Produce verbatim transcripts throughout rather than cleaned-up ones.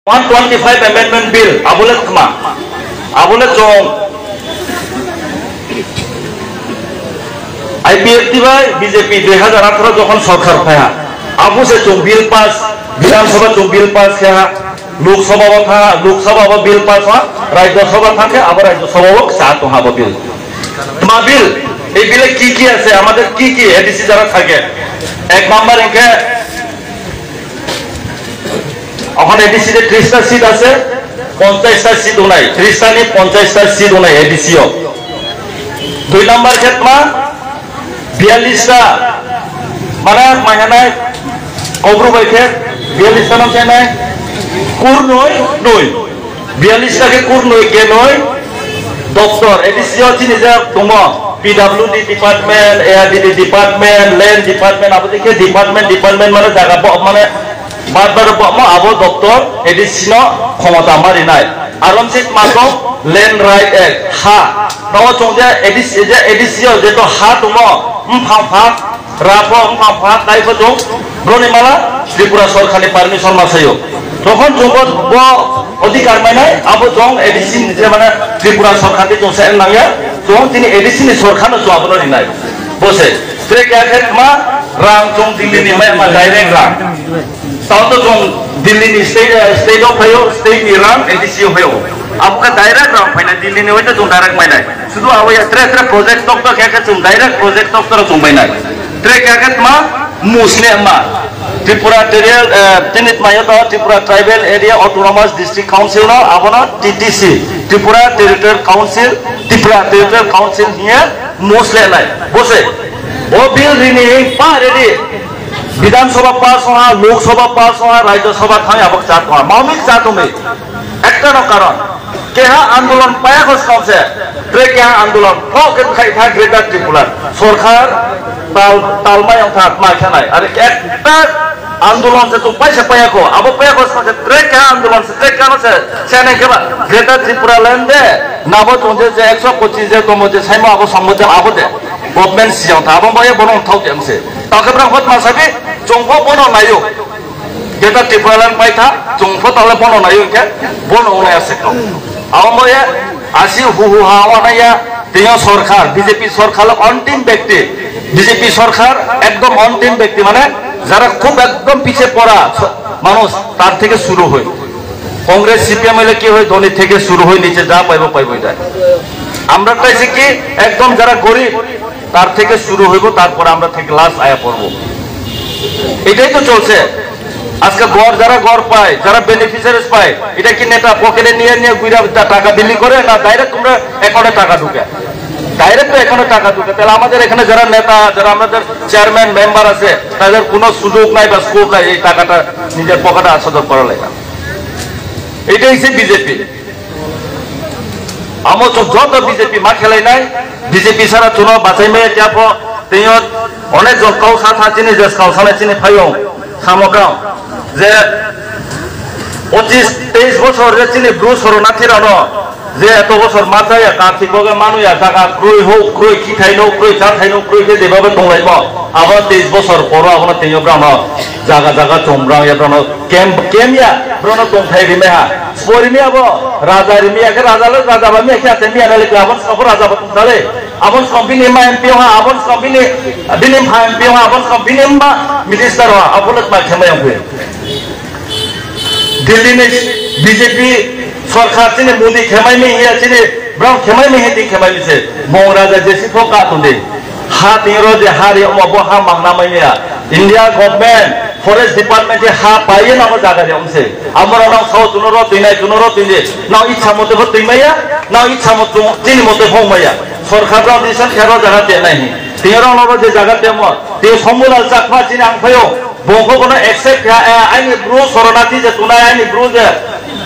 One twenty five amendment bill, abo le tma? Abo le chung IPFT bai BJP dui hazar atharo jokhon sorkar phai ha, abo se chung bill pass, Bidhan Sabha chung bill pass khe ha, Lok Sabha wo thanng ha, Lok Sabha wo bill pass ha, Rajya Sabha thanng khe abo Rajya Sabha wo kcha tong ha abo bill. Tma bill? এই বিলে কি কি আছে, আমাদের কি কি এডিসি যারা থাকে, এক নাম্বার hing khe, এখন এডিসি তে ত্রিশটা সিট আছে, পঞ্চাশটা সিট ongnai, ত্রিশটা ni পঞ্চাশটা সিট ongnai এডিসি yo. দুই নাম্বার khe tma, বিয়াল্লিশটা, মানে মাইনাই, Kaubru bai khe বিয়াল্লিশটা no chainai, kurnoi noi, বিয়াল্লিশটা khe kurnoi, kenoi doptor, ADC yo chini je tongmo, PWD department, ARDD department, land department, abo dei khe department, department মানে zaga bo, মানে বাদ বাদ bo mo abo doptor ADC no khomota ma ri nai. Aro se tma tong, Land Right Act, ha. Tao chung je ADC, je ADC yo je to ha tongmo, mphang pha, ra pho, mphang pha, tai pho chung, bro ni mala, Tripura sorkar ni permission ma sai ou. Jokhon chung bo, bo অধিকার mai nai, abo chung ADC ni je মানে Tripura sorkar ni chung se nang ya, chung chini ADC ni sorkar no chung abo no ri nai. Bo se, tre keha khe tma, rang chung Delhi ni mai ma direct rang. Tao to chung Delhi ni state, state wo phai ou, state ni rang ADC yo phai ou. Abo khe direct rang phai nai, Delhi ni bai to chung direct mai nai. Sudu abo ya tre tre project tokto khe khe chung direct project tokto rao chung mai nai. Tre keha khe tma, mus ne ma. Tripura Territorial, tini tma yo to Tripura Tribal Area Autonomous District Council no, abo no TTC, Tripura Territorial Council, Tripura Territorial Council hing ye mus le nai. Bo se, bo bill ri ni pa ready. Bidhan Sabha pass ong ha, Lok Sabha pass ong ha, Rajya Sabha thanng ya, abo kcha tong ha. Mami kcha tong mi? Ekta no karon. Keha আন্দোলন pai ya kho skang se. Tre keha আন্দোলন pho khe khai tha Greater Tripura. Sorkar tal, tal mai ong tha, tma khe nai. Are ekta আন্দোলন se chung pai se pai ya kho. Abo pai ya kho skang se tre keha আন্দোলন se, tre keha no se, se nai khe ba Greater Tripura land de, nabo chung je, je একশো পঁচিশ je tongmo je saimo abo songmo je abo de. Government siyang tha, abo bai ye bono thao te mse. Tao khe brang pho tma sa bi, chung pho bono nai ou. Greater Tripura land pai tha, chung pho tao le bono nai ou hing khe, bono ongnai ya se kau. Abo bai ye, asi hu hu ha ongnai ya, tini yo sorkar, BJP sorkar le অন্তিম ব্যক্তি, BJP sorkar একদম অন্তিম ব্যক্তি, মানে, যারা খুব একদম পিছে পড়া মানুষ, তার থেকে শুরু হয়। কংগ্রেস, সিপিএম হইলে কি হয়, ধনী থেকে শুরু হয়, নিচে যা পাইবো, পাইবো, এটাই। আমরা চাইছি কি, একদম যারা গরিব, তার থেকে শুরু হইব, তারপরে আমরা থেকে লাস্ট আয়া পড়ব। এটাই তো চলছে। আজকে ঘর, যারা ঘর পায়, যারা বেনিফিশিয়ারিজ পায়, এটা কি নেতা পকেটে নিয়ে নিয়ে ঘুরে টা-, টাকা বিলি করে, না ডাইরেক্ট তোমরা অ্যাকাউন্টে টাকা ঢুকে? ডাইরেক্ট তো অ্যাকাউন্টে টাকা ঢুকে। তাহলে আমাদের এখানে যারা নেতা, যারা আমাদের চেয়ারম্যান, মেম্বার আছে, তাদের কোনো সুযোগ নাই বা স্কোপ নাই এই টাকাটা নিজের পকেটে আসা দরকার লেখা। এটাই হচ্ছে BJP. Amo chung joto BJP ma khelai nai, BJP sara chung no bachai mai ya khe pho, tini yo onek jon kau sa tha chini je kau sanai chini phaiyong, samo kau, je পঁচিশ তেইশ বছর je chini Bru শরণার্থী rao no, je এত বছর ma chá ya, Kartik bo khe manu ya, জাগা kroi, houh kroi, khithai no kroi, cháthai no kroi khe jeba bo tonglaimo, abo তেইশ বছর পর abo no tini yo brao no, জাগা জাগা chung brao ya brao no, camp, camp ya, brao no tongthai rimai ha. Sbo rimai ya bo, raja rimai ya khe, raja le raja ba mi ya khe, ate mi ya na le khe, abo skang pho raja bo tong ta le. Abo skang bini ma MP ong ha, abo skang bini, bini ma MP ong ha, abo skang bini ma minister ong ha, abo le tma khe mai ong phi. Delhi ni BJP sorkar chini Modi khemai mi hing ya, chini brao khemai mi hing di khemai mi se. Bung raja jesi pho ka tong di. Ha tini ro je ha ri omo bo ha mangna mai ya. India government, forest department je ha pai ye nang zaga ri ong se. Amo rao nang sao chung no ro tui nai, chung no ro tui di. Nang ichha mote pho tui mai ya, nang ichha mo-, chung, chini mote pho mai ya. Sorkar rao decision khe ro zaga te nai hi. Tini ro no ro je zaga te mo. Tini Shambhulal Chakma chini ang phai ou. Bung pho bono accept khe, eh, aini Bru শরণার্থী je tongnai, aini Bru je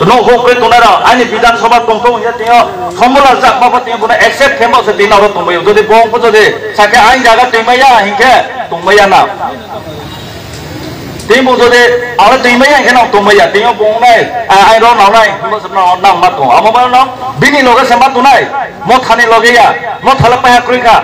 nouh houh kroi tongnai rao, aini বিধানসভা tong thou hing ye tini yo Shambhulal Chakma pho tini yo bono accept khe bo se tini ro tongmai ou. Jodi bung pho jodi sa khe aini zaga tui mai ya hing khe tongmai ya na. Tini bung jodi ang le tui mai ya hing khe nang tongmai ya, tini yo bung nai, ah, aini ro nang nai, bo se nang, nang ma tong. Amo ba no, bini loge se ma tongnai, Motha ni loge ya, Motha le paiha kroi kha.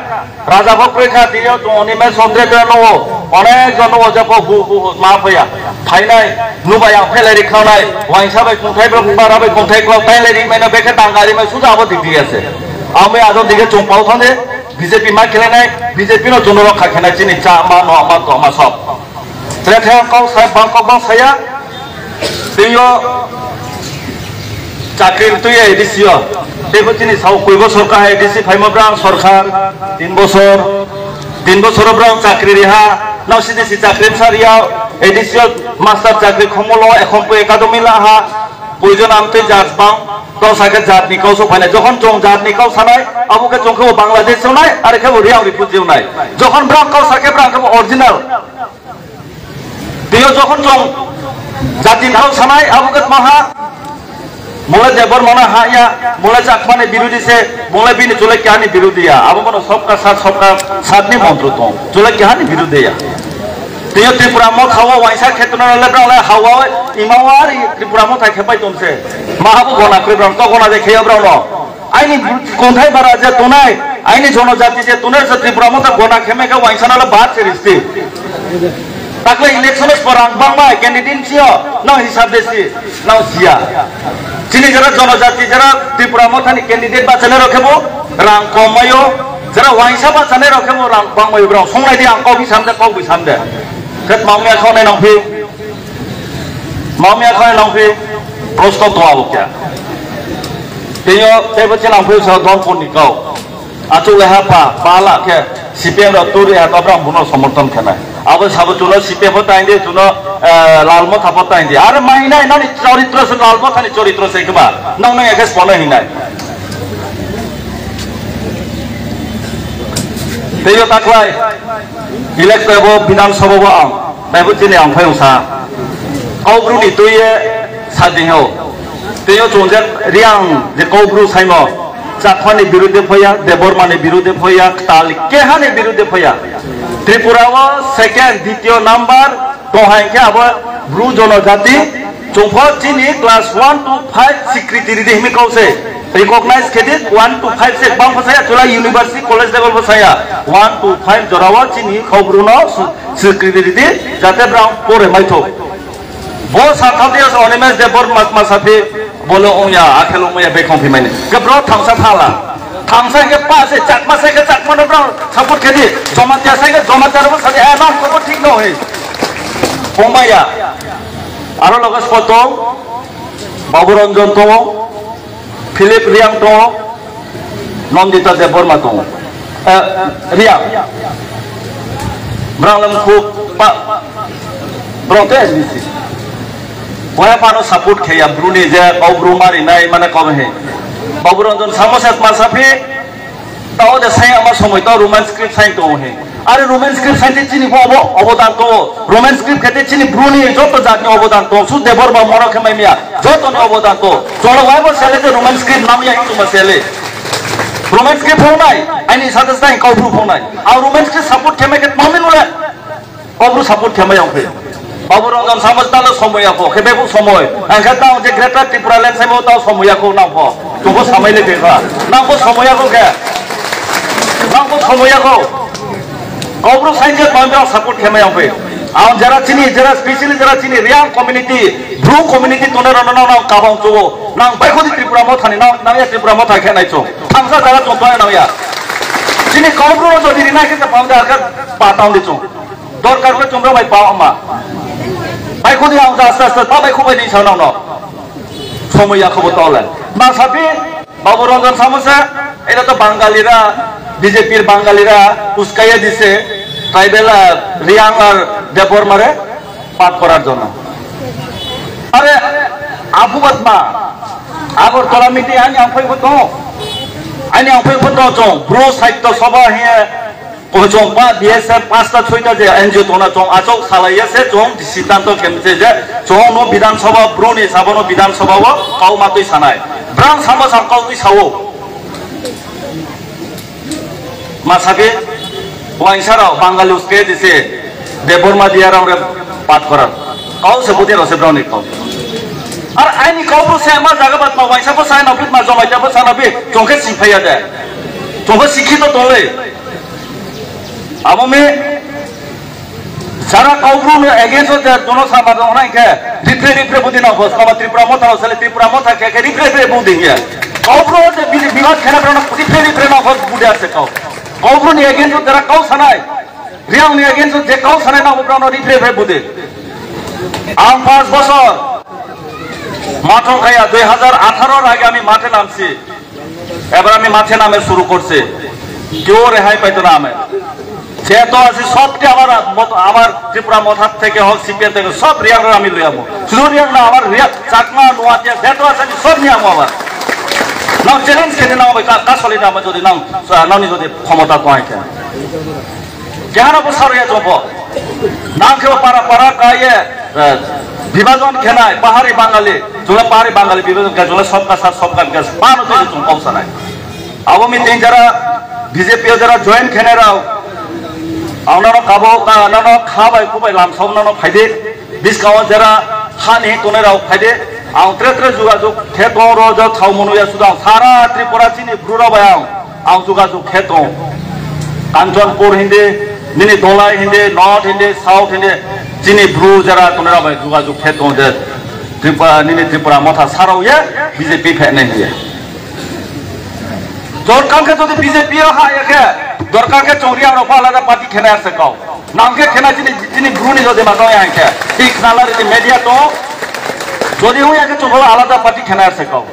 Raja pho kroi kha, tini yo chung Animesh Chondro no ou. Onek jon no oja pho hu hu hu ma phai ya. Phainai, nubai ang phailai ri khanai, uaingsa bai kongthai bro, bara bai kongthai klau, tailai ri mai no bekhe tang gari mai suja abo dikdi ya se. Ang bai ajo dikhe chung pau thang de, B J P ma khelai nai, B J P no chung no rokha khe nai chini chá ma, no ma, to ma sob. Tre the kau sa, bang kau bang saya, tei yo chakri tui ya A D C yo. Tei bo chini sao koi bosor ka hai A D C phaimo brang sorkar, tin bosor, tin bosor o brang chakri ri ha, nao C D C chakri bsa ri ya, A D C yo master chakri khomo lo, ekhon poi academy la ha, poijon amtui jat bang, to sa khe jat ni kau so phainai. Jokhon chung jat ni kau sanai, abo khe chung khe bo Bangladesh o nai, are khe bo Reang refugee o nai. Jokhon brang kau sa khe brang khe bo original. Tei yo jokhon chung jati ni kau sanai, abo khe tma ha, bung le Debbarma no ha ya, bung le Chakma ni birodi se, bung le bini chule keha ni birodi ya. Abo bono sobka sath, sobka sath ni montro tong. Chule keha ni birodi ya. Tei yo Tripura Motha wo uaingsa khe tongnai le brang le ha wo, ima wo ari Tripura Motha khe pai tong se. Ma abo gona kri brang to gona de khe yo brang no. Aini kongthai bara je tongnai, aini jonojati je tongnai se Tripura Motha gona khe mai khe uaingsa no le bahat se risti. Takle election o sbo rang bangma candidate si yo, nang hisab de si, nang si ya. Chini jera jonojati jera Tripura Motha ni candidate bachanai rao khe bo rang kom mai o, jera uaingsa bachanai rao khe bo rang bang mai o brao. Songlai di ang kau bi sam de, kau bi sam de. Khe tma ong ya kha nai nang phi. Tma ong ya kha nai nang phi. Prosto tong abo khe. Tei yo tei bo chini nang phi sa dorpon ni kau. Achouh le ha pa, pa la khe, C P M rao turi ha to brang bung no somorthon khe nai. Abo sabo chung no C P M pho taing di, chung no, eh, Lal Motha pho taing di. Are mai nai, nani choritro se Lal Motha ni choritro se khe ba. Nang nang ya khe sbo no hing nai. Tei yo takhlai, elect bo Bidhan Sabha bo ang, tei bo chini ang phai ong sa. Kaubru ni tui ye sa di hao. Tei yo chung je Reang je Kaubru saimo, Chakma ni birode pho ya, Debbarma ni birode pho ya, ktal keha ni birode pho ya. Tripura wo second, ditiyo number, tong hai khe abo Bru jonojati, chung pho chini class one to five secretary de himi kau se. Recognize khe di, one to five se bang pho saya, chula university college level pho saya. One to five jora wo chini Kaubru no su-, secretary di, jate brang pore mai thou. Bo sa thang di, Animesh Debbarma ma sa phi, bo le ong ya, akhel ong ya, bekhong phi mai ni. Khe bro thangsa thala. Thangsa khe pa se, Chakma se khe Chakma no brang support khe di. Jamatia se khe Jamatia no sa di, eh, nang khe bo thik no hoi. Ong mai ya. Aro loge spo tong, Babu Ranjan tong, Philip Reang tong, Nandita Debbarma tong. Eh, Reang. Brang le mkhu pa, brang te S B C. Boya pa no support khe ya, Bru ni je Kaubru mari nai mane kom he. Babu Ranjan samo se ma sa phi, Tao de sai ama somoi tao Roman script sai tong he. Are Roman script sai te chini bo obo-, obodan tong. Roman script khe te chini Bru ni joto jat ni obodan tong. Su Debbarma moro khe mai miya. Joto ni obodan tong. Cholo wai bo sele je Roman script nam ya itu ma sele. Roman script phung nai. Aini sa de sai Kaubru phung nai. Ang Roman script support khe mai khe tma mi nule. Kaubru support khe mai yang phi. Babu Ranjan samo talo somoi ya pho, khe bebuk somoi. Ang khe tao je Greater Tipraland saimo tao somoi ya kho nang pho. Chung pho samai le khe kha. Nang pho somoi ya kho khe. Nang pho somoi ya kho. Kaubru sai je tao jang support khe mai yang phi. Ang jera chini, jera specially jera chini Reang community, Bru community tongnai rao no nang kabang chuo. Nang bai kho di Tripura Motha ni, nang, nang ya Tripura Motha khe nai chung. Thangsa jara chung tongnai nang ya. Chini Kaubru no jodi ri nai khe tao de ar khe pa tang di chung. Dorkar le chung rao bai pa ma. Bai kho di ang aste aste ta bai kho bai ni sa nang no. Somoi ya kho bo tao le. Ma sa phi, Babu Ranjan samo se, এটা তো বাঙালিরা, বিজেপির বাঙালিরা উস্কাইয়ে দিছে, ট্রাইবেল, আহ, রিয়াং আর দেববর্মারে পাঠ করার জন্য। আরে, আবু বাদমা, আগরতলা মিটিং আনি ang phai photo, আনি ang phai photo chung, Bru সাহিত্য সভা হিয়ে, Kochong pa B S F pasta choita je N G O tongna chung achouh salai ya se chung siddhanto khe mse je chung no Bidhan Sabha Bru ni sabo no Bidhan Sabha wo kau ma tui sanai. Brang samo sam kau tui sao. Ma sabi, uaingsa rao Bangali uske di se Debbarma diya rao re পাঠ করার. Kau se budi rao se brao ni kau. Ar aini kau bo se ma jaga bat ma uaingsa bo sa na bit ma Jamatia bo sa na bit. Chung khe siphai ya de. Chung khe sikhito tong le. Abo mi Jara Kaubru ni against o je jono sama tong nai khe, ripre ripre budi nang pho, skama Tripura Motha rao sele Tripura Motha khe khe ripre ripre budi hing ye. Kaubru je bini bibad khena brao no ripre ripre nang pho budi ase kau. Kaubru ni against o jara kau sanai, Reang ni against o je kau sanai nang pho brao no ripre ripre budi. Ang পাঁচ বছর মাঠে খেলা, দুই হাজার আঠারোর আগে আমি মাঠে নামছি। এবার আমি মাঠে নামে শুরু করছি। কেউ রেহাই পাইতো না আমি। যেহেতু আছি সবটি আমার মত-, আমার ত্রিপুরা মথার থেকে হোক, সিপিএম থেকে, সব রিয়াংরে আমি লই আমু। শুধু রিয়াং না, আমার রিয়াং, চাকমা, নোয়াতিয়া, যেহেতু আছে আমি সব নিয়ে আমু আবার। নাও challenge খেলে নাও ভাই, কা-, কাসলি নামে যদি নাও, আহ, নাও নি যদি ক্ষমতা তো আইকে। Kehano bo saro ya jongbo. Nang khe para para ka ye, eh, bibhajon khenai, pahari Bangali. Chungla pahari Bangali bibhajon khe, chungla sabka saath sabka vikas. Bano tei chung kau sanai. Abo meeting jara B J P o jara join khenai rao. Ang nono kabo, ka, nono kha bai kubai lamsao nono phaidi. Buskang o jara ha ni tongnai rao phaidi. Ang tre tre jugajug khe tong ro jo thao munu ya suda ang sara Tripura chini bru rao bai ang. Ang jugajug khe tong. Kanchanpur hindi, nini Dholai hindi, North hindi, South hindi, chini bru jara tongnai rao bai jugajug khe tong je Tripura, nini Tripura Motha sarao ye B J P phainai hing ye. Dorkar khe jodi B J P o ha ya khe, dorkar khe chung Reang rao pho alada party khenai ar se kau. Nang khe khenai chini, chini bru ni jodi ma tong ya hing khe. Thik nalari ni media tong. Jodi ong ya khe chung pho alada party khenai ar se kau.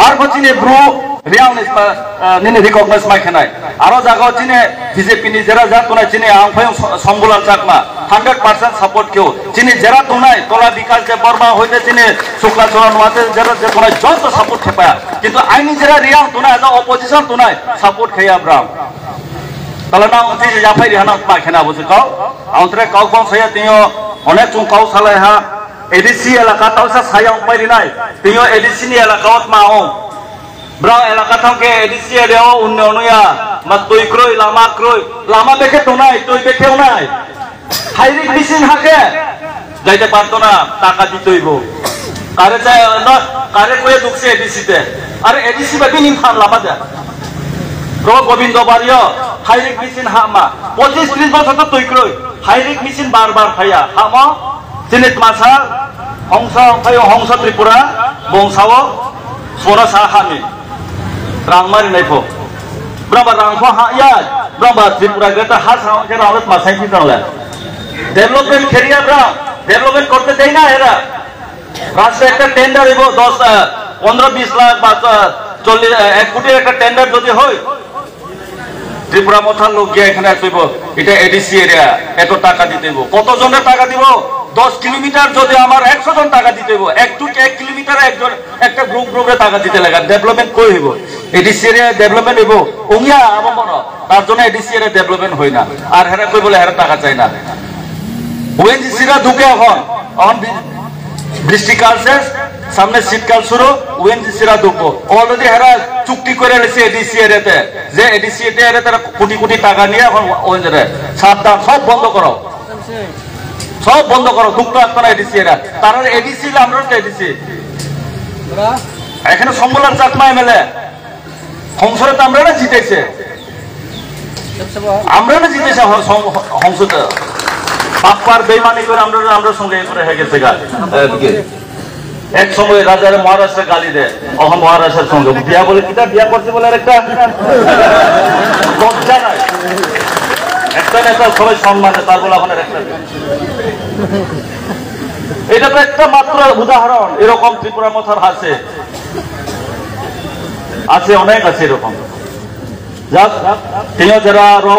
Arphuh chini bru Reang ni sma, eh, nini recognize mai khenai. Aro jaga o chini B J P ni jera ja tongnai chini ang phaiyong So-, Sombulal Chakma hundred percent support khe ou. Chini jera tongnai Tola Bikash Debbarma hoite chini Sukla Charan Noatia jera je tongnai joto support khe pai. Kintu aini jera Reang tongnai, aja opposition tongnai support khe ya brao. Tala nang tei je yaphai ri ha nang tma khe na bo se kau. Ang tre kau bang saya tini yo onek chung kau salai ha. A D C elaka tausa sayang pai ri nai. Tini yo A D C ni elaka o tma ong. Brao elaka thanng khe A D C area o unnoyon ya. Ma tui kroi, lama kroi. Lama bekhe tongnai, tui bekhe ong nai. Hairik machine ha khe. Jaite parto na, taka di tuibo. Kare chai, no, kare koi dukse A D C te. Are A D C ba bini phan lama de. Ro Gobindo Bari o, hairik machine ha ma. Pochis tris bosor to tui kroi. Hairik machine bar bar phai ya. Ha mo? Chini tma sa, Hongsa, phai o Hongsa Tripura, bung sa o, sora sa ha ni. Rang mari nai pho. Brao ba rang pho ha ya, brao ba Tripura Greater ha sa o khe rang le tma sai phi tang le. Development khe ri ya brao, development korte dei na era. রাস্তা একটা টেন্ডার হইব দশ, আহ, পনেরো বিশ লাখ বা, আহ, চল্লিশ, আহ, এক কোটির একটা টেন্ডার যদি হয়, ত্রিপুরা মথার লোক গিয়ে এখানে আসবে, এটা এডিসি এরিয়া, এত টাকা দিতে হইব। কতজনের টাকা দিব? দশ কিলোমিটার যদি আমার একশো জন টাকা দিতে হইব, এক টু এক কিলোমিটার একজন, একটা গ্রুপ গ্রুপে টাকা দিতে লাগে। আর ডেভেলপমেন্ট কই হইব? এডিসি এরিয়া ডেভেলপমেন্ট হইব। উমিয়া আমার মনে হয়, তার জন্য এডিসি এরিয়া ডেভেলপমেন্ট হয় না। আর হেরা কই বলে হেরা টাকা চায় না। ওএনজিসিরা ঢুকে এখন, এখন বি-, বৃষ্টিকাল শেষ, সামনে শীতকাল শুরু, ওএনজিসিরা ঢুকবো। Already হেরা চুক্তি করে রেখেছে এডিসি এরিয়াতে, যে এডিসি এরিয়াতে তারা কোটি কোটি টাকা নিয়ে এখন ওএনজিসিরা। সাবধান, সব বন্ধ করো, সব বন্ধ করো, ঢুকতে পারতো না এডিসি এরিয়া। তারা এডিসি, আমরা তো এডিসি। এখানে সম্বুলাল চাকমা এমএলএ, সংসদে তো আমরা না জিতেছে। আমরা না জিতেছে হ-, সং-, হ-, সংসদে। বাপ্পার বেইমানি করে আমরা, আমরা সঙ্গে করে হয়ে গেছে গা। এদিকে। এক সময় রাজারে মহারাজরে গালি দেয়। অখন মহারাজর সঙ্গে বিয়া বলে কিতা বিয়া করছে বলে আর একটা লজ্জা নাই। একটা নেতা সবাই সম্মানে, তার বলে এখন আর একটা। এটা তো একটা মাত্র উদাহরণ, এরকম ত্রিপুরা মথার হাসে। আছে, অনেক আছে এরকম। যাক, tini jera ro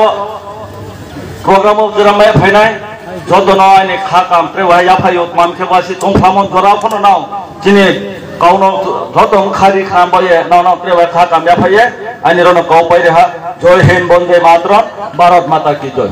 program o jera mai phainai, joto no aini kha kam tre wai yaphai yo tmam khe wasi tongphamon jora phano nao. Chini kau no joto khari kham bai ye nao nao tre wai kha kam yaphai ye, aini ro no kau pai re ha. Jai Hind, Bande Mataram, Bharat Mata ki jai.